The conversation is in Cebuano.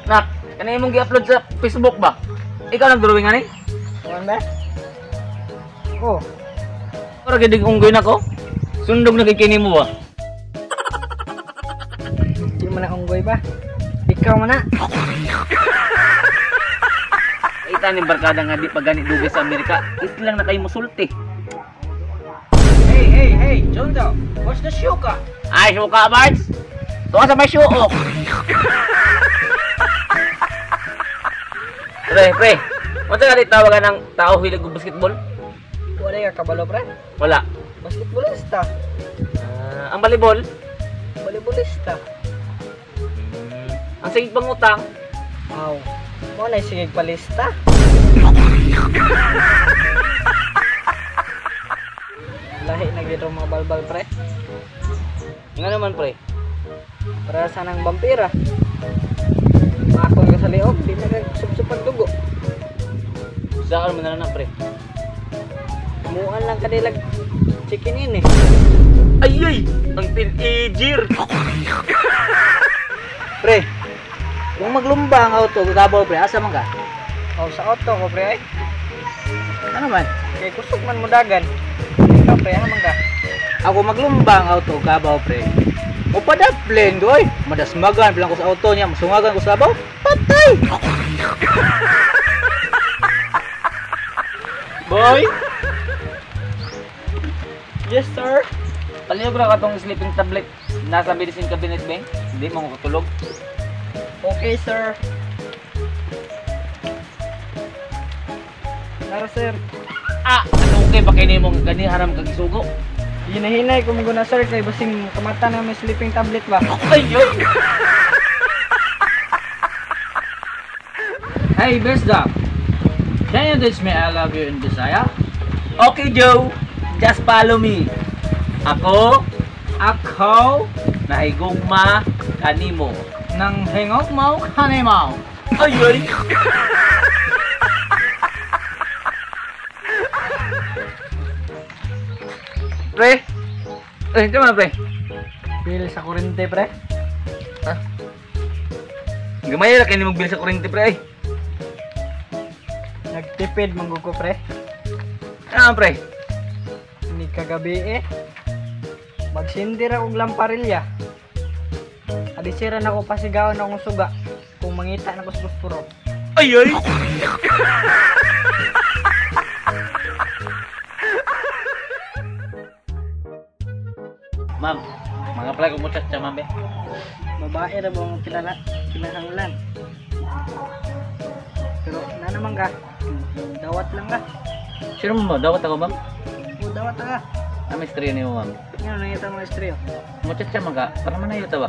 Nak, kanay imong gi-upload sa Facebook ba? Ikaw nag-drawing ani? Kuan ba? Oh. Ora gid unggoy nako. Sundog na kay kini mo ba? Di man na unggoy ba? Ikaw man na. Ita ning barkada nga di pa gani dugay sa Amerika, it lang na kayo musulti. Hey, hey, hey, Junto. What's the shuka? Ay, shuka, Barts. Tuwa sa may shuok. Pre, pre. Unsa ka di tawagan ng tao hilig og basketball? Wala ka kabalo, pre? Wala. Basketballista. Ang volleyball? Volleybolista. Ang sige pangutang? Aw. Mo na sige palista. Lahi na gyud mga balbal, pre. Nga naman, pre. Para sa nang vampira. Maakon ka sa liog, di na ka dugo. Saan man na lang, pre? Muan lang kanilag chicken in eh. Ay ay! Ang teenager! Pre, kung maglumba ang auto, gagabaw pre, asa man ka? Oh, sa auto ko, pre ay. Ano man? Kay kusog man mo dagan. Ikaw, pre, asa man ka? Ako maglumba ang auto, gabaw pre. Mupadaplin doy. Madasmagan bilang ko sa auto niya, masungagan ko sa abaw. Patay! Boy! Yes, sir. Palihog ra katong sleeping tablet nasa medicine cabinet ba? Hindi mo katulog. Okay, sir. Nara, sir. Ah, ano okay ba kini mo gani haram kag isugo? Hinahinay ko mo na, sir, kay basing kamata na may sleeping tablet ba. Ay, ay. Hey, Besda. Can you teach me I love you in Bisaya? Okay, Joe. Just follow me. Ako, Ako, nahigugma kanimo. nang hingog mo kanimo. Ay, ay. Pre. Eh, tama pre. Bill sa kurente, pre. Ha? Gamay ra kay nimong bill sa kurente, pre. Ay. Nagtipid man ko, pre. Ah, pre. Ni kagabi eh. Magsindir og lamparilya. Adisira na ko pasigaon akong suga kung mangita na ko sa posporo. Ay ay. Ma'am, mga apply ko muchacha, ma'am eh. Babae ra ba ang kilala kinahanglan? Pero na naman ka. Dawat lang ka. Sino mo? Dawat ako, ma'am? O, dawat ka. Ang misteryo niyo, ma'am. Nga nangita mga misteryo. Muchacha man ka, para manayo ta ba?